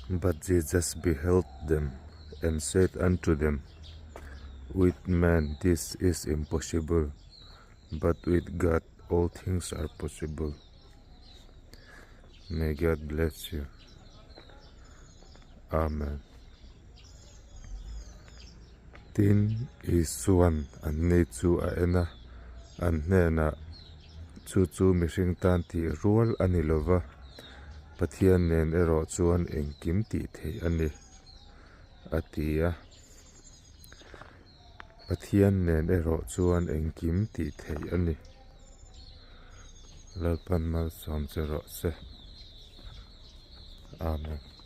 But Jesus beheld them and said unto them, With man this is impossible, but with God all things are possible. May God bless you. Amen. Tin, Isua'n anni chu a en a, an hnenah, Chu chu mihring tan tih rual a ni lo va, Pathian nen erawh chuan engkim tih theih a ni, a ti a. Pathian nen erawh chuan engkim tih theih a ni. Lalpan malsawm che rawh se. Amen.